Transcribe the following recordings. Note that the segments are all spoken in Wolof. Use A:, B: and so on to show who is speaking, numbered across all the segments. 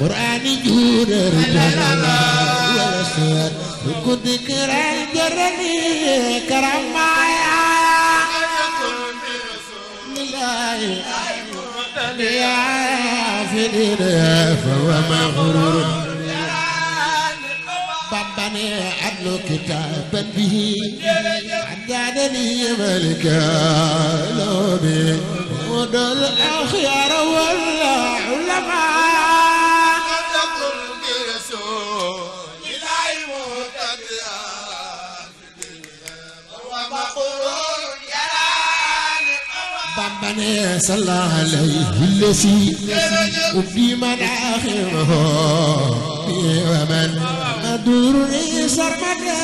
A: قرآني جود رجال ورسول وكنت كرام جرني كرام معايا لله يا في دينه فهو مغرور بابني عدل كتابا به عداني ملكا لوني ودل الخيار والعلماء بابني صلى عليه الذي وفي من آخره ومن أدورني سرمدا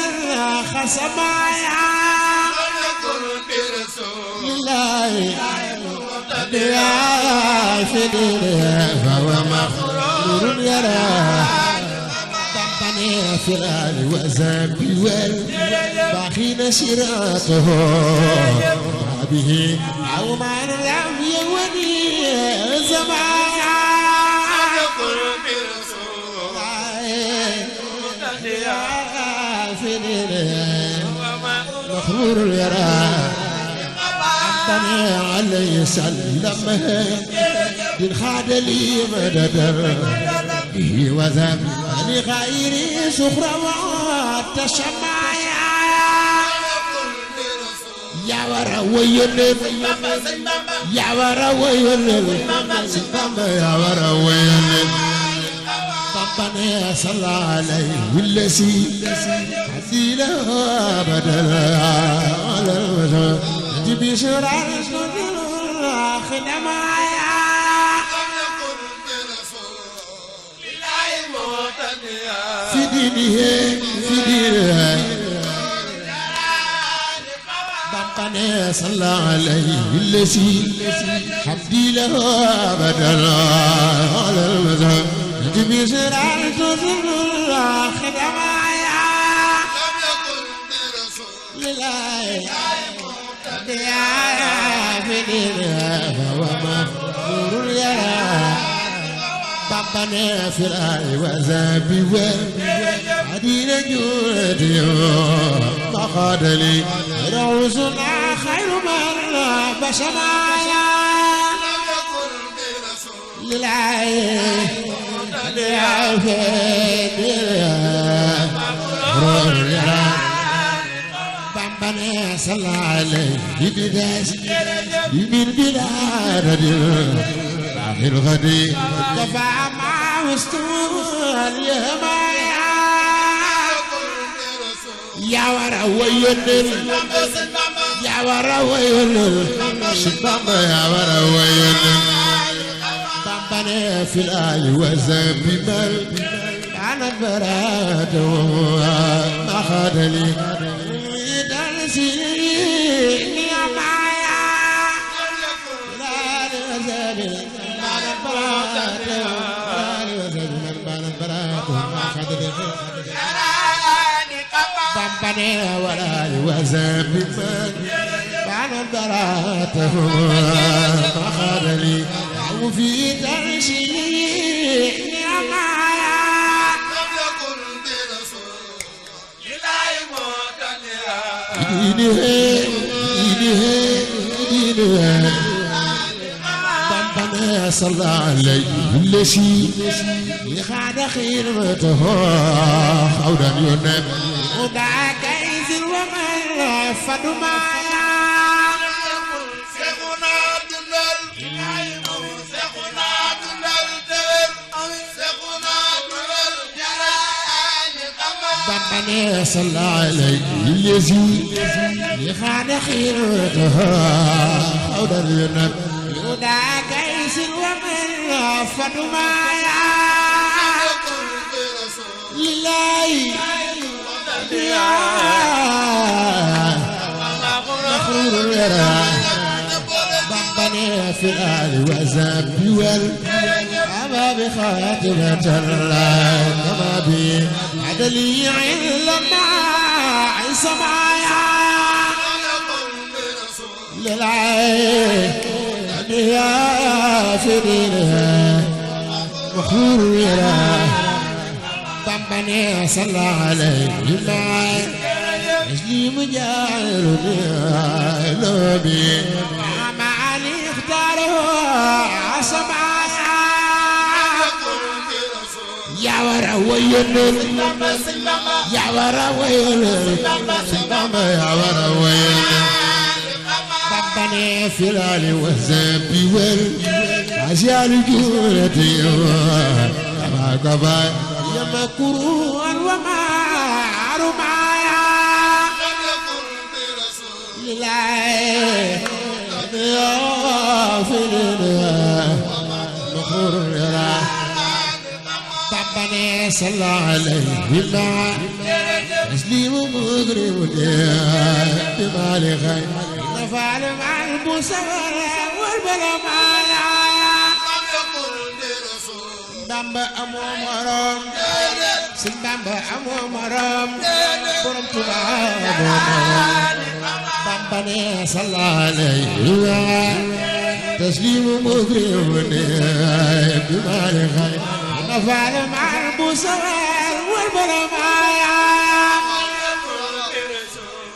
A: خصمايا لله يا فديه فهو مغرور يرى بابني في الآل وزابي والباخين شراطه به أو ما لم يودي زمايا أقول برسول مخبور يرى أنتني عليه سلم دين خاد لي مدد به وذنب لغيري سخرة والتشمايا يا ورا وينل يا ورا وينل يا ورا وينل بابني صلى عليه الذي حسيله بدلا على الوجه جبي شرع خدمايا في دينه في دينه بابني صلى عليه الذي حمدي له بدلا على المذهب جبي سرعة خدمايا لله يا فدينا فهو مغفور يا بابني في الآي وزابي والعدين جودي ما قاد لي روزنا خير من بشمايا لله يا فدينا بابني صلى عليه بداس من بلاد آخر غدي دفع مع وستول يهمايا يا ورا وينل يا ورا وينل شبابا يا ورا وينل بابني في الآي وزابي مال أنا براد ما خاد لي درسي يا معايا لا نزل بابني ولا يوزن بمن بعد براته ما خاد لي وفي درسي يا معايا بابني صلى عليه الذي يخاد خيرته عودا ينام ودعا كيس ومن فدمايا
B: سيخنا دندل سيخنا دندل سيخنا دندل جلالي قمر
A: بابني صلى عليه يزيد يخان خيرته حول النب يودا كيس ومن فدمايا لله يا مخرور الورى بابني في الآل وزاب أما بخاتمة الله كما بي عدلي علما عيسى معايا للعين يا فريدها مخرور الورى بابني صلى عليه معايا اجلي مجاهر نبي ما علي اختاره عصمايا يا ورا وين يا ورا وين سلامة يا ورا وين بابني في العلي والزبي والعزيال جولتي كما كبا يا مكروه وما عرمايا لله يا فريدها مخور الورى بابني صلى عليه مع تسليم مغرب بمال خير نفعل مع المسوى والبلا معايا بامبا امو مرام سن بامبا امو مرام برم تبا امو مرام بامبني صلى عليه تسليم مغرب بمال خير نفعل مع المسوى والبلا معايا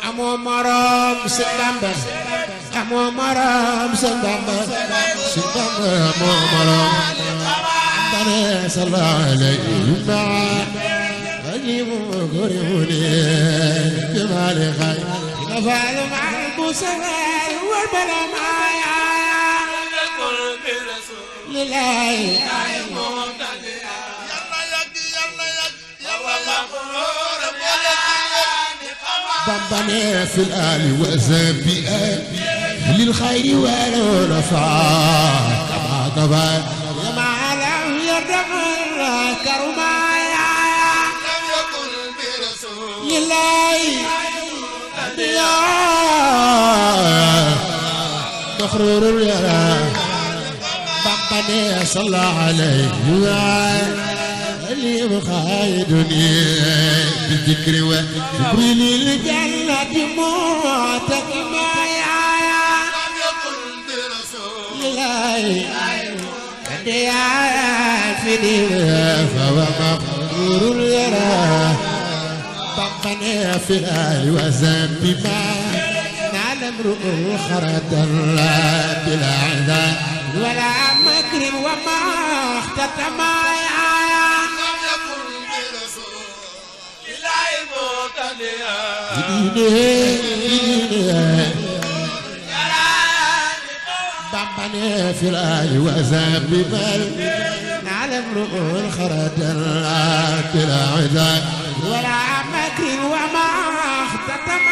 A: امو مرام سن بامبا امو مرام سن بامبا امو مرام بابني صلى عليه مع أجيب مغربني بمال خير نفعل مع المسوى والبلا معايا لله بابني في الآل وزبي للخير ولو نفع كما كبر يا معلم يردم كرمايا لله يا مخرور الورى بابني صلى عليه اللي مخايدني بالذكر وجبريل الجنة معتكمايا لله يا فديها فهو مغرور الورى بابني في الآل وزنبي ما نعلم رؤو خرد الله بلا عذاب ولا مكر وما اختتم بابني في الآل وزنبي بل نعلم رؤو خرد الله بلا عذاب ولا مكر وما اختتم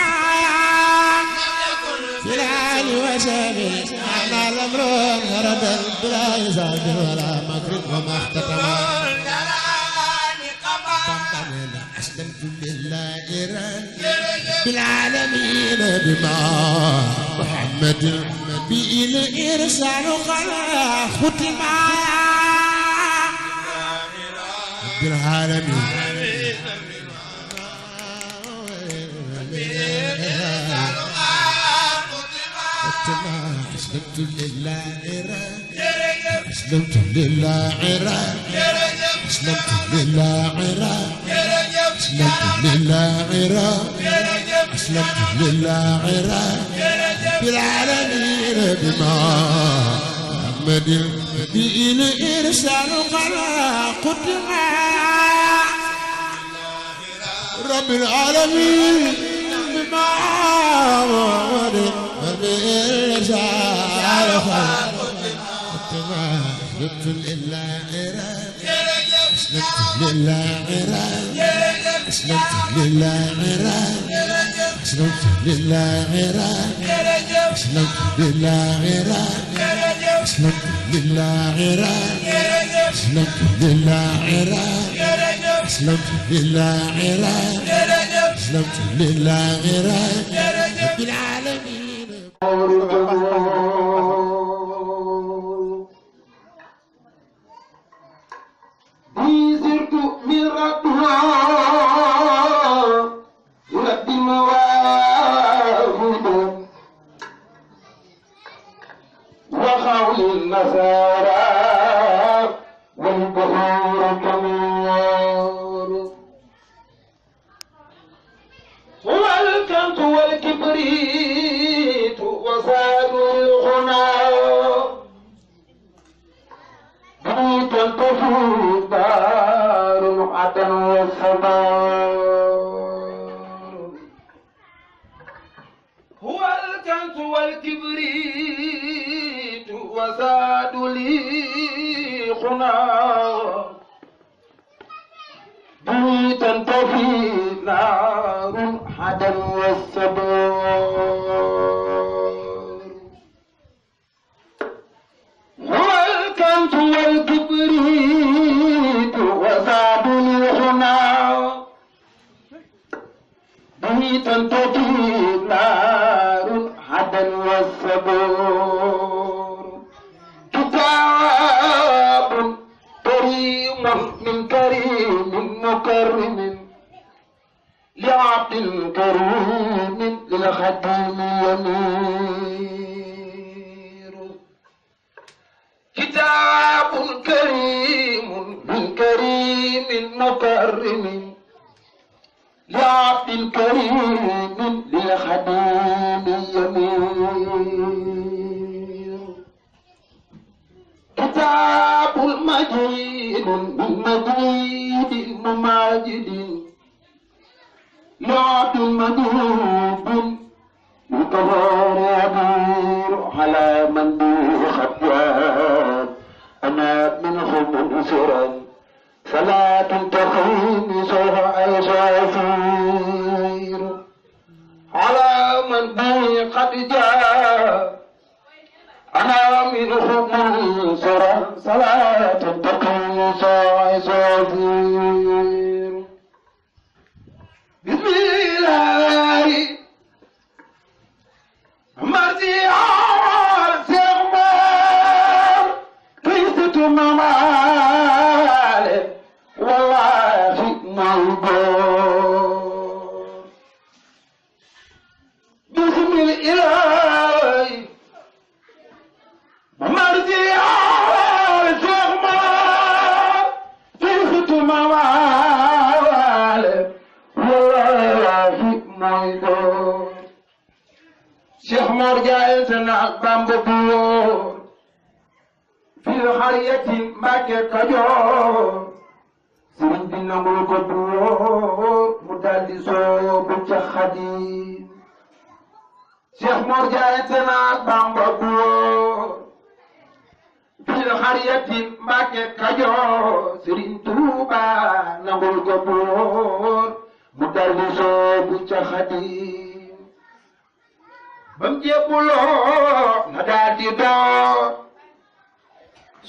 A: في الآل وزنبي أنا الأمر غردا بلا يزاد ولا مكر وما اختتم أسلمت لله بالعالمين بما محمد بالإرسال خلا ختم بالعالمين أسلمت لله أسلمت لله أسلمت لله أسلمت لله أسلمت لله بالعالمين بما محمد بالإرسال قلا قدم رب العالمين محمود بالرجال أسلمت لله أسلمت لله أسلمت لله أسلمت لله أسلمت لله أسلمت لله أسلمت لله أسلمت لله أسلمت لله رب العالمين
C: زرت من ربها رب المواهب وخول النصارى والبحور كميار والكنت والكبريت وصاد الغنى بيتا تفوت دار عدن والصبار هو الكنت والكبريت وزاد لي غنى بيتا تفوت نار عدن والصبار هو الكنت والكبريت وزاد الغنى به تنتهي نار عدن والصبور كتاب كريم من كريم مكرم لعبد كريم للخديم يمير كتاب كريم من كريم مكرم لعبد كريم للخديم يمير كتاب مجيد من مجيد مماجد لعبد مجيد القرار يدور على من به خطوات أنا منهم منصرا فلا تنتخيني سوف أسافر على من به قد جاء أنا منهم منصرا فلا تنتخيني سوف أسافر بسم الله مرزيار سيغمار كيست ممالي والله موضوع بسم الإله مرزيار سيغمار كيست ممالي والله موضوع Cheikh Mor jaayante na ak Bamba bu wóor fii xariyati Mbàkke Kajoor sëriñ bi nangul ko bu wóor mu daldi soobu ca Xaadim Cheikh Mor jaayante na ak Bamba bu wóor fii xariyati Mbàkke Kajoor sëriñ Tuuba nangul ko bu wóor mu daldi soobu ca Xaadim bam jébbuloo na daldi door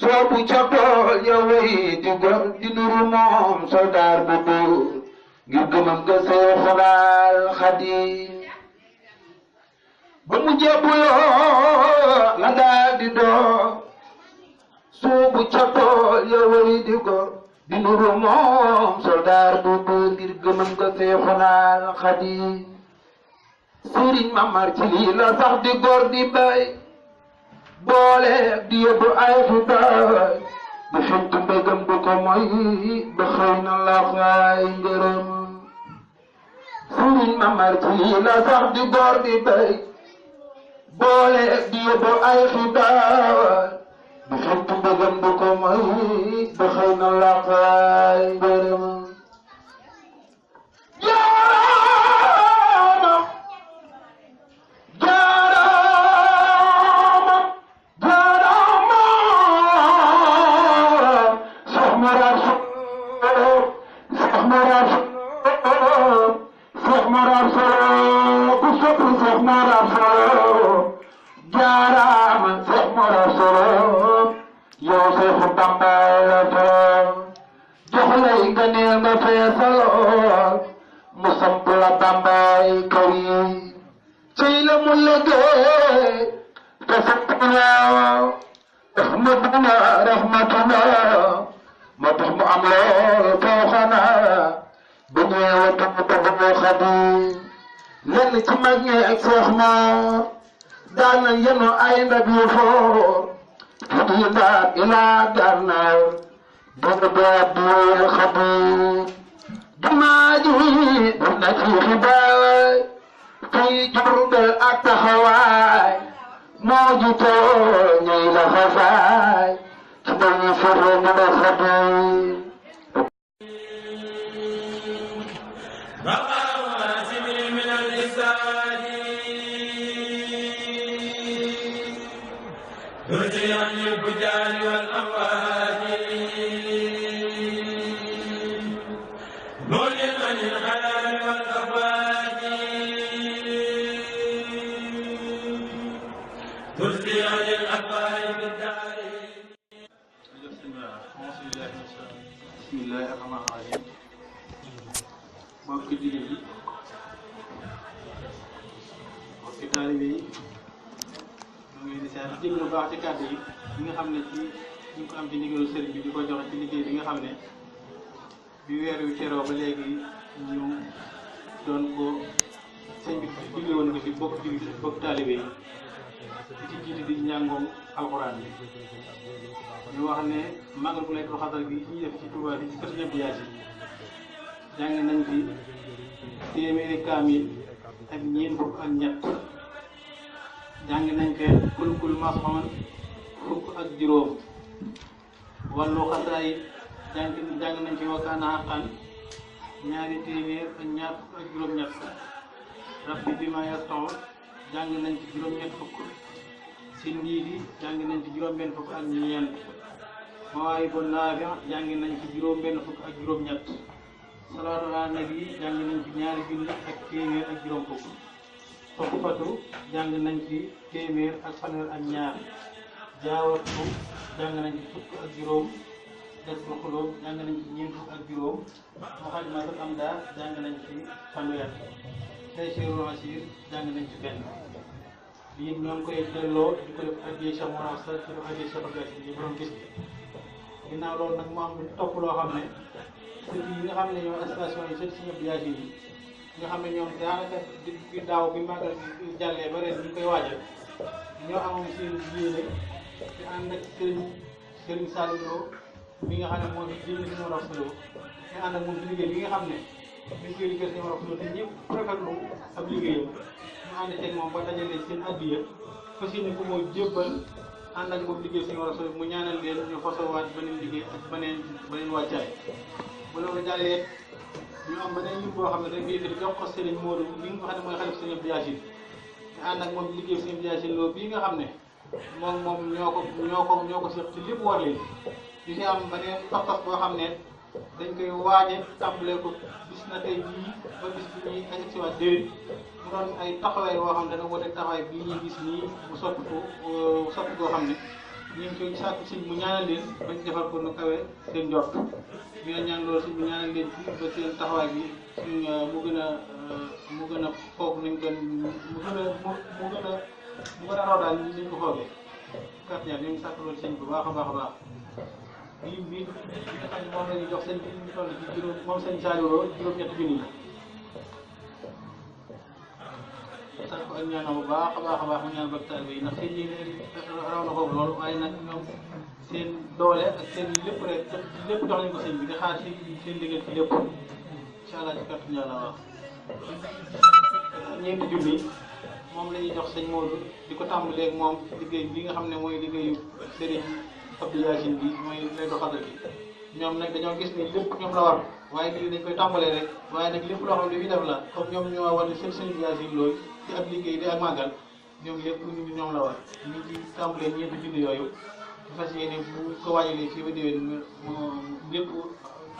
C: soobu ca tool ya wey di gor di nuru moom soldaar bu dóor ngir gëmam ga Seexul Xaadim ba mu jébbuloo na daldi door soobu ca tool ya wey di gor di nuru moom soldaar bu dóor ngir gëmam ga Seexul Xaadim Sëriñ Mamar ci lii la sax di góor di bay boole di yóbbu ay xibaar di xentu mbégam du ko moy ba xëy na la xaay ngërëm Sëriñ Mamar ci lii la sax di góor di bay boole di yóbbu ay xibaar di xentu mbégam du ko moy ba xëy na la xaay ngërëm Cheikh Marar Solo ku sopp Cheikh Marar Solo jaaraama Cheikh Marar Solo yow Cheikh Bamba la toog jox lay ngëneel nga feesaloo mu samp la Bambay karim cey la mu liggéey te sant naa rahmatuna moo tax mu am lool taw xanaa bu ñëwee tax mu xadim lenn ci mag ñi ak Seex Moor daan na yenu ay ndab yu foor di ndaat ilaa Gànnaar danga doot di wéyal xadim jumaa ji def na ci xibaar fii Jurbel ak taxawaay moo ji too ñuy la xasaay ci dañuy fere ñu la xadim
D: bismillahi rahmaani rahim mbokki jullit yi mbokki taalibe yi ñu ngi leen di seet di lu baax ci kàddu yi nga xam ne ci ñu ko am ci ndigalu sëriñ bi di ko joxe ci liggéey bi nga xam ne bi weer wi teroo ba léegi ñu doon ko sëñ bi digle woon ko fi bokk jullit bokk taalibe yi di ci jiitu di njàngoom alxuraan bi ñu wax ne magal bu Laylatul Qadr bi ñuy def ci Touba bi ci kër Sëñ Yaasin jàng nañ fi téeméeri kaamil ak ñeent fukk ak ñett jàng nañ fi kulkul masxoon fukk ak juróom wàllu xasaay jàng nañ fi wakaana xaqan ñaari téeméer ak ñaar fukk ak juróom-ñett rabbi bi ma yastaw jàng nañ ci juróom-ñett fukk si ndiidi jàng nañ ci juróom-benn fukk ak ñeent mawaay bu naafi jàng nañ ci juróom-benn fukk ak juróom-ñett salaatu ala nabi jàng nañ ci ñaari junni ak téeméer ak juróom fukk toppatu jàng nañ ci téeméer ak fanweer ak ñaar jaawatu jàng nañ ci fukk ak juróom des bu xulóom jàng nañ ci ñeent fukk ak juróom muxadimatul amda jàng nañ ci fanweer Taysiirul Asiir jàng nañ ci benn lii ñoo ngi koy delloo di ko def addiya Cheikh Mor Asta di ko def addiya Cheikh Abdou yi borom gis bi ginnaaw loolu nag mu am lu topp loo xam ne sëñ yi nga xam ne ñoom station yi sëñ si ñëpp yaasi yi nga xam ne ñoom daanaka di daaw bi màggal bi jàllee ba ren ñu koy waajal ñoo amoon seen yéene di ànd ak Sëriñ Saliou Lo bi nga xam ne moo fi jënd si Mor Asta Lo ñu ànd ak moom ci liggéey bi nga xam ne dañ koy liggéey si Mor Asta Lo te ñëpp rafetlu ab liggéeyam ñu ànd ceeg moom ba dajale seen addiya fas yéene ko moo jébbal ànd ak moom liggéey suñu war a mu ñaanal leen ñu fasowaat beneen liggéey ak beneen wàccaay bu loolu jàllee ñu am beneen lim boo xam ne dañ koy yëkkati jox ko Serigne Modou mi nga xam ne mooy xalif Serigne Abdou Yacine ñu ànd ak moom liggéey Serigne Abdou Yacine Lo bii nga xam ne moom ñoo ko seq ci lépp war leen ñu si am beneen pas-pas boo xam ne dañ koy waaje tàmbalee ko bis na tey jii ba bis bi ñuy añeg si waat déwén mu doon ay taxawaay boo xam ne dana wute taxawaay bii ñuy gis nii mu soppi koo xam ne ñu ngi koy sàkku sëñ mu ñaanal leen bañ defal ko nu kawe seen njort ñu ne ñaan loolu sëñ mu ñaanal leen ci ba seen taxawaay bi suñ mu gën a foog nañ ko mu gën a raw daal niñ ko foogee kat ñaar ñu ngi sàkk loolu sëñ bu baax a baax a baax bii nga xam ne moom la ñuy jox sëñ bi ñu toll ci juróom moom sëñ Saliou Lo juróom-ñetti junni sax ko ak ñaanam bu baax a baax mu ñaan bak taalibe yi ndax seen yéene raw na foofu loolu waaye nag ñoom seen doole ak seen lépp rek lépp jox nañ ko sëñ bi di xaar si seen liggéey ci lépp incha allah ci kàttan yàlla wax ñeenti junni moom la ñuy jox sëñ Modou di ko tàmbalee ak moom liggéey bi nga xam ne mooy liggéeyu Serigne Abdou Yacine bi mooy Laylatul Qadr bi ñoom nag dañoo gis ni lépp ñoom la war waaye lii dañ koy tàmbalee rek waaye nag lépp loo xam ne li fi def la comme ñoom ñoo war ne seen Serigne Yacine loolu ci ab liggéey di ak màggal ñoom lépp ñoom la war ñu ci tàmbalee ñeenti junni yooyu di fas yéene bu ko waajalee fii ba déwén mu lépp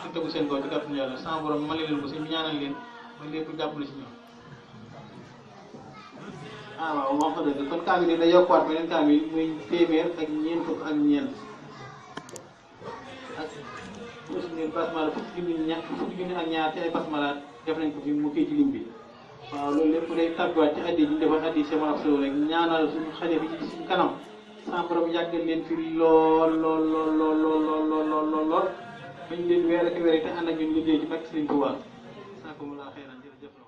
D: ci tegu seen kaw ci kàttanu yàlla sama borom mën leen ko si ñaanal leen ba lépp jàppale si ñoom ah waaw wax nga dëgg kon kaamil yi day yokkuwaat beneen kaamil muy téeméer ak ñeent fukk ak ñeent ak aussi ñun basmala fukki junni ak ñaar ci ay basmala def nañ ko fi mu kii ci lim bi waaw loolu lépp day tàgguwaat ci addi ji ñu defoon addi Cheikh Mouhamed Sow rek ñaanal suñu xale bi ci suñu kanam sama borom yàggal leen fi lool bañ leen weer ak weer te ànd ak ñun liggéey ci barke Sëriñ Tuubaa saakumulaa xeyran jërëjëf la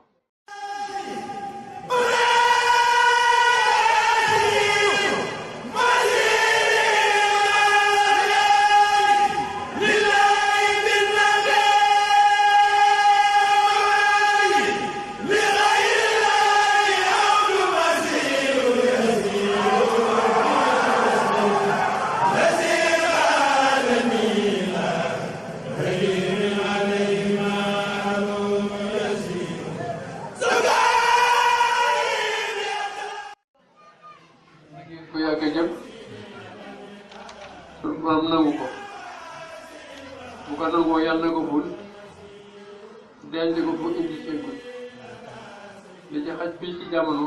E: jamono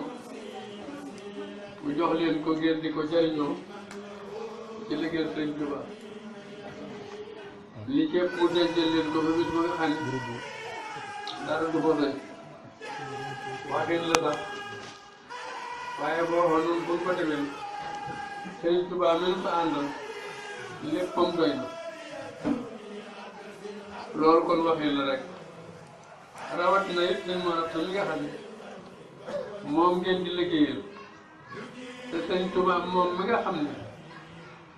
E: mu jox leen ko ngeen di ko jëriñoo ci liggéey Sëriñ Tuubaa li ceeb mu dencal leen ko ba bis ba nga xam ne dara du ko doy waxin la sax waaye boo xool noonu bu ñu ko demee Sëriñ Tuubaa mel fa àndal léppam doy na loolu kon waxin la rek rawatina it dañ mën a xam li nga xam ne moom ngeen di liggéeyal te Sëriñ Tuubaa moom mi nga xam ne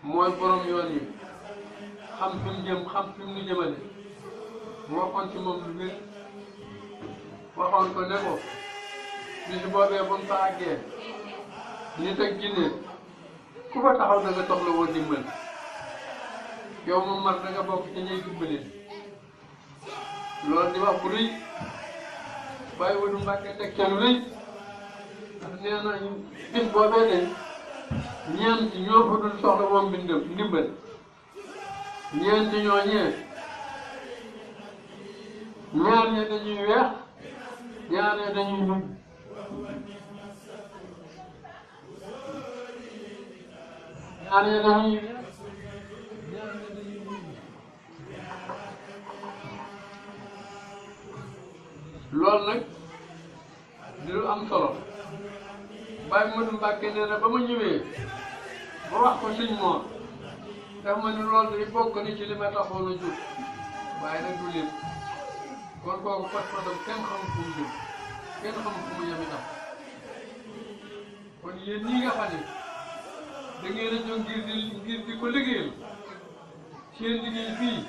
E: mooy borom yoon yi xam fi mu jëm xam fi mu nu jëmale mu waxoon ci moom lu wér waxoon ko ne ko bis boobee bu ñu fa àggee nit ak jinne ku fa taxaw da nga soxla woon dimbal yow moom mar da nga bokk ci ñuy dimbali loolu di wax bu rëy bàyyi Wadu Mbàkke teg ca lu rëy ndax nee na bis boobee de ñeent ñoo fa dul soxla moom ndimbal ñeent ñooñee ñaar ñe dañuy weex ñaar ñe dañuy ñuul ñaar ñe dañuy weex ñaar ñe dañuy ñuul loolu nag di lu am solo Baye Modou Mbacke nee na ba ma ñëwee ba wax ko sëñ Mor daf ma ni loolu day bokk ni ci li ma taxoon a jóg waaye nag du lépp kon kooku pas-pasam kenn xamul fu mu jëm kenn xamul fu mu yem itam kon yéen ñii nga xam ne da ngeen a jóg ngir di ko liggéeyal seen liggéey fii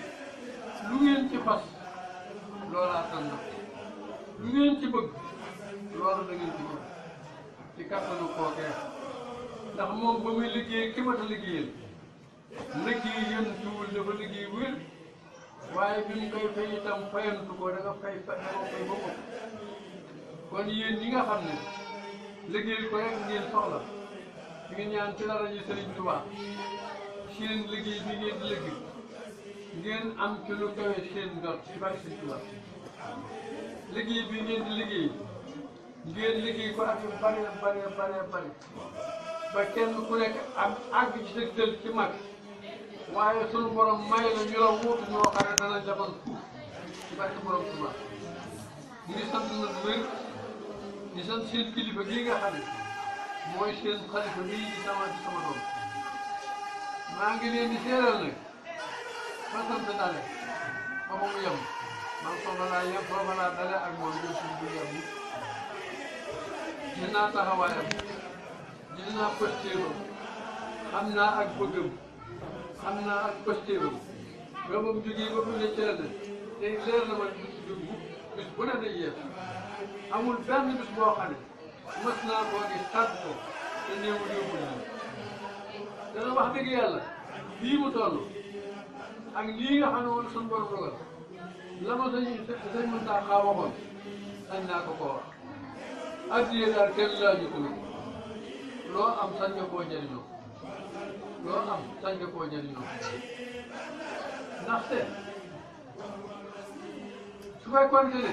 E: lu ngeen ci fas loolaa tànn lu ngeen ci bëgg loolu da ngeen ci bëgg ci kattanu kookee ndax moom ba muy liggéey ki ma ta liggéeyal liggéey yéen tuwul dafa liggéey wér waaye bi mu koy fay itam fayantu ko da nga fay ba bopp kon yéen ñi nga xam ne liggéey ko rek ngeen soxla di nga ñaan ci dara ji Sëriñ Tuubaa seen liggéey bi ngeen di liggéey ngeen am ci lu kawe seen ndor ci bari Sëriñ Tuubaa liggéey bi ngeen di liggéey ngeen liggéey ko ak yu bari ba kenn ku nekk am àgg ci sa dël ci mag waaye sunu borom may la ñu la wuutu ñoo xam ne dana jamono fuuf ci barke borom Tuubaa ñu ngi sant nag wér di sant seen kilifa gii nga xam ne mooy seen xalifa bii di sama doom maa ngi leen di seeral nag ma sant dale ba mu yem man foofa laa yem foofa laa dale ak moom ñoom suñu bu yem yi gis naa taxawaayam gis naa postéeram xam naa ak bëggam xam naa ak postéeram ba mu jógee ba mu ne cere na te leer na ma bis bu ne day yees amul benn bis boo xam ne mës naa koo gis tàgg ko te néewul yóbbu na dana wax dëgg yàlla fii mu toll ak lii nga xam ne woon suñu borom dogal la ma sëñ Muntaxa waxoon sañ naa ko koo wax addiye daal kenn laaju ko loo am sañ nga koo jëriñoo loo am sañ nga koo jëriñoo ndaxte su fekkoon ne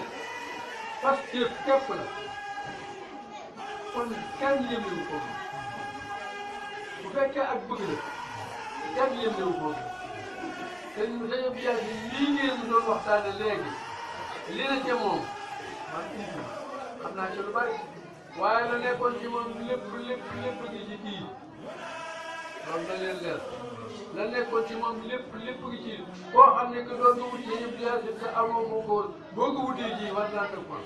E: parce que képp la kon kenn yéemewu ko bu fekkee ak bëgg la kenn yéemewu ko te ñu dañoo bi yàlla lii ngeen doon waxtaane léegi li na ca moom man xam naa ci lu bari waaye la nekkoon ci moom lépp gi ci kii loolu na leen leer la nekkoon ci moom lépp gi ci koo xam ne que doon nga wut ci yëpp yàlla te amoo ko ko boo ko wutee ji war naa def quoi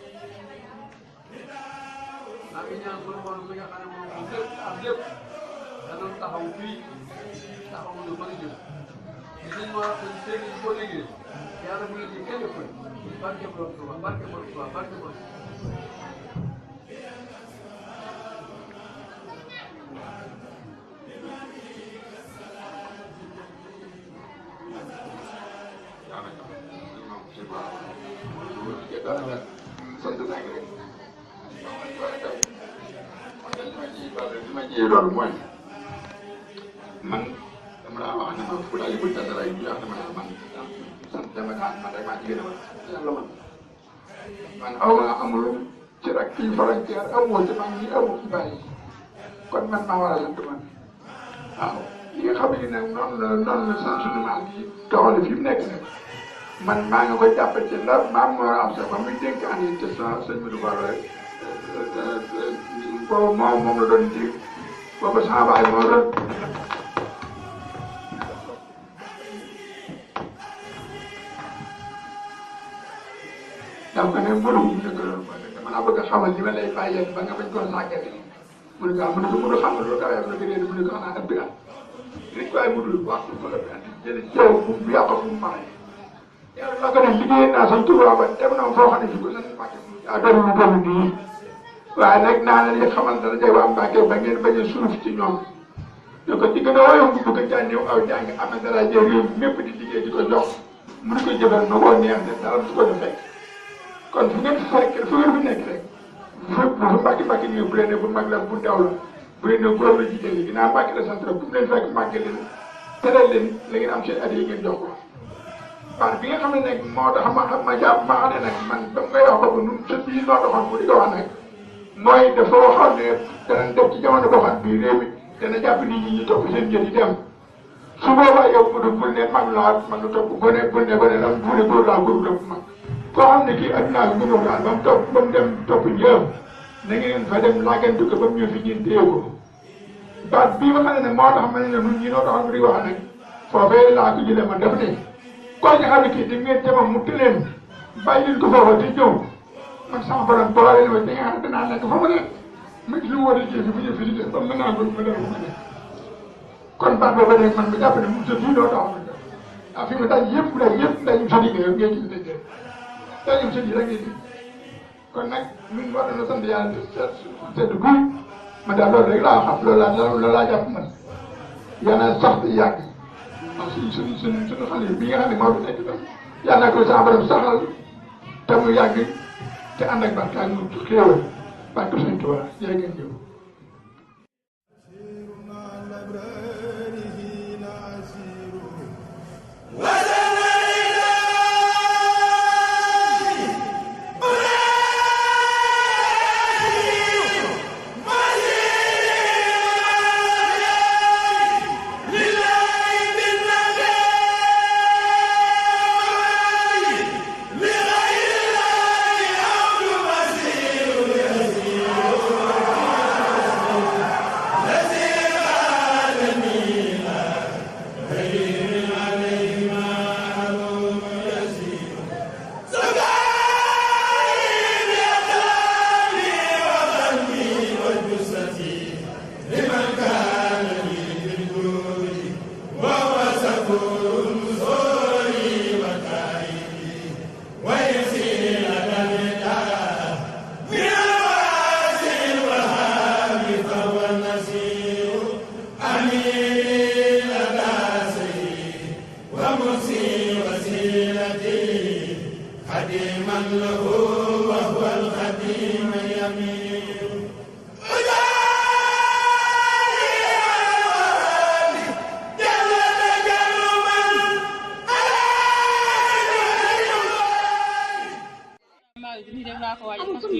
E: maa ngi ñaan suñu borom mi nga xam ne moom lépp am lépp da doon taxaw fii taxaw lu bëri jëm li ñu war a seen boo liggéey yàlla bu la ci kenn koy barke borom Tuuba barke borom Tuuba barke borom
F: li ma jiyee loolu mooy man dama daa wax ne ma fu daal di bëgg dara yu wax dama daa man sant dama daa man rek maa ci gën a yàlla man aw ma amul ci rek kii frontière amoo ci man ñi amoo ci bàyyi kon man maa war a sant man waaw li nga xam ne nag noonu la sant suñu maam yi doxale fi mu nekk nag man maa ngi koy jàppale ci ndax maam moo am sax ba muy dénk année te sëñ Modou Ba rek boobu moom la doon dégg boobu sama baay moo doon donc ne mënu mu nekk loolu dama laa bëgg a xamal li ma lay bàyyee ba nga bañ koo sàggane mu ne ko mu ne ko mënu xamal loolu kawee mu ne ko déedéet mu ne ko xanaa ëpp at li ko ay mënul wax ko ëpp at jëlee yow bu mu yàq bu mu mën yow la ko def liggéey naa sax Tuubaa ba dem na foo xam ne fi ko sax Mbàkke yaa doon mu doon nii waaye nag naa leen xamal dara jay waa Mbàkke ba ngeen bañ a suuf ci ñoom ne ko ci gën a woyof bu bëgg a jànneew aw jàng am na dara jël réew mépp di liggéey di ko jox mu di ko jëfal nu ko neex de dara du ko fekk kon fu ngeen fekk fu ngeen fi nekk rek bu Mbàkke ñëw bu leen ne bu mag la bu ndaw la bu leen ne góor la jigéen la ginnaaw Mbàkke la sant rek bu leen fekk Mbàkke leen teral leen la ngeen am seen at yi ngeen jox ko parce bi nga xam ne nag moo tax ma jàpp ma xam ne nag man ba mu koy wax boobu ñun sa bii noo doxoon bu di ko wax nag mooy dafa waxoon ne danañ def ci jamono boo xam bii réew mi dana jàpp nit ñi ñu topp seen jëf yi dem su boobaa yow mu bul ne mag laa man lu topp gone bul ne gone la bu ne góor laa góor topp mag koo xam ne kii addunaa bi mënoo daal ba mu topp ba mu dem topp njëf na ngeen fa dem laagantu ko ba mu ñëw fi ngeen téye ko baat bii ma xam ne nag moo tax ma ne la ñun ñi noo doxoon bu di wax nag foofee laa ko jëlee ma def ne koo ci xam ne kii di ngeen jëmam mu tëleen bàyyi leen ko foofa te ñëw man sama borom boole na ma di nga xam ne danaa nekk fa mu nekk ma gis lu mu war a jëf bu ñëw fi di def ba mën naa ko ma def ko ma nekk kon baat booba nag man mi jàpp ne mu sa bii doo taxaw ah fi mu daj yëpp dajum sa liggéey yow ngay gis dëgg dajum sa lii rek ngay gis kon nag ñun war na sant yàlla sedd guy man daal loolu rek laa xam loolu laa jàpp man yàlla sax di yàgg waaw suñu xale bi nga xam ne moo fi nekk tam yàlla na ko sama borom saxal te mu yàgg te ànd ak barke ak mu xéewal barke Sëñ Tuubaa jërë ngeen jëf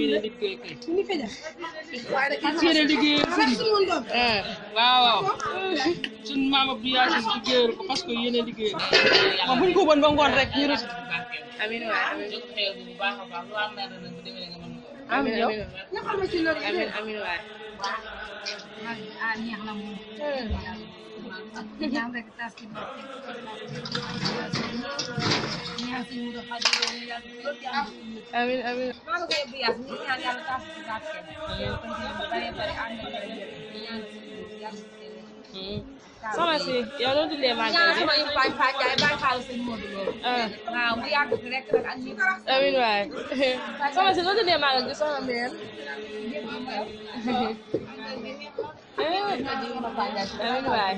G: yéene liggéey kay ci yéene liggéey waaw suñ maam Abdou Yacine liggéeyal ko parce que yéene liggéey moom buñ ko bon ba ngoon rek ñu rëdd amiin waay amiin yow amiin waay amiin amiin soxna si yow doon tuddee màggal bi waaw mu yàgg fi rek ak ñi amiin waay soxna si doon tuddee màggal bi soxna Mbène amiin waay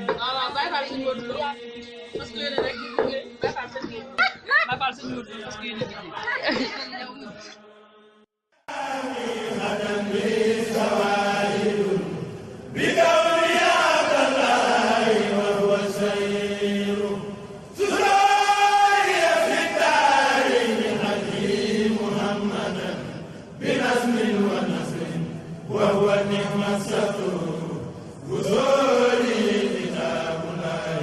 A: وهو نعم الستور وزوري كتاب الله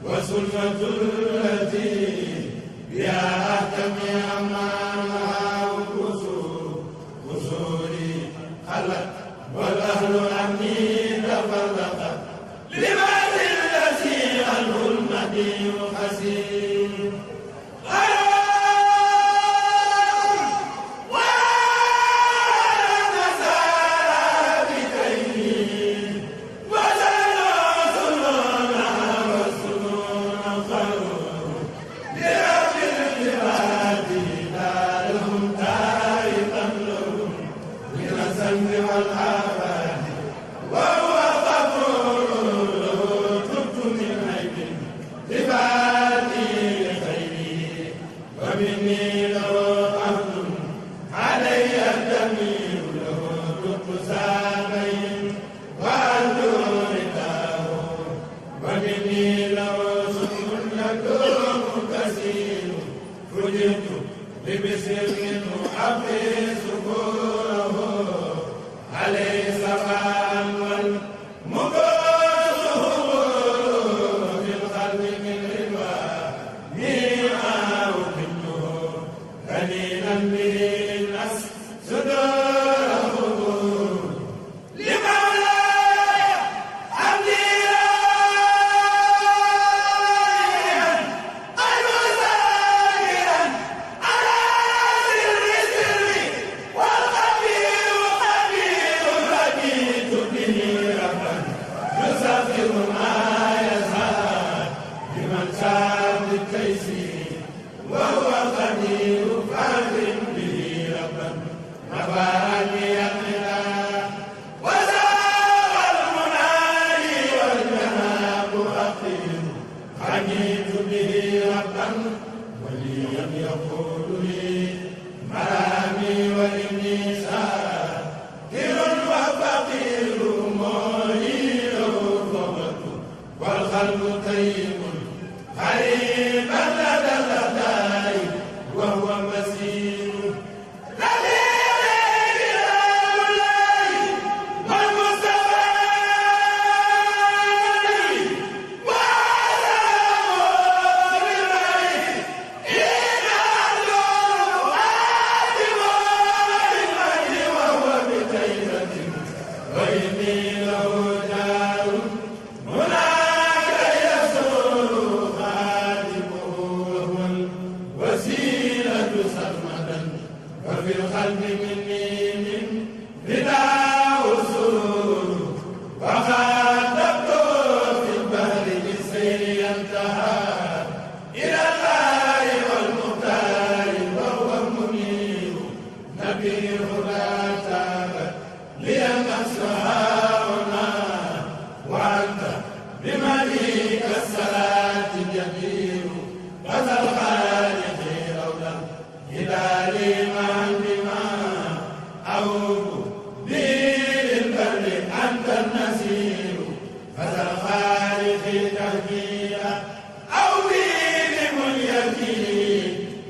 A: وسنة التي بها أحكم أمانها وزوري خلت والأهل عني تفرقت لمن الذي عنه المدين خسير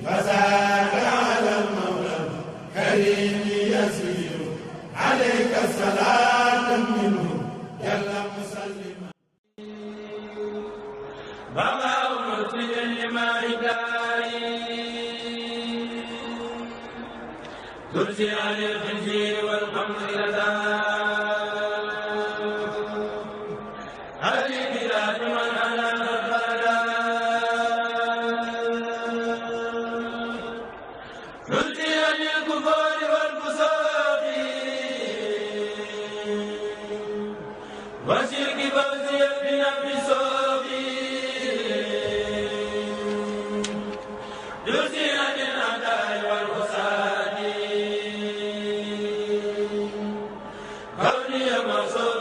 A: فزاد على المولى الكريم يسير صلاة منه يلا مسلما بابا مرسل لما هداي ترسي عن الخنزير والخمر لدى هذه بلاد من أنام البلد ترسي عن الكفار والفسوق وشرك فوزي بنفس سوقي ترسي عن الأعداء والفساد كوني مصور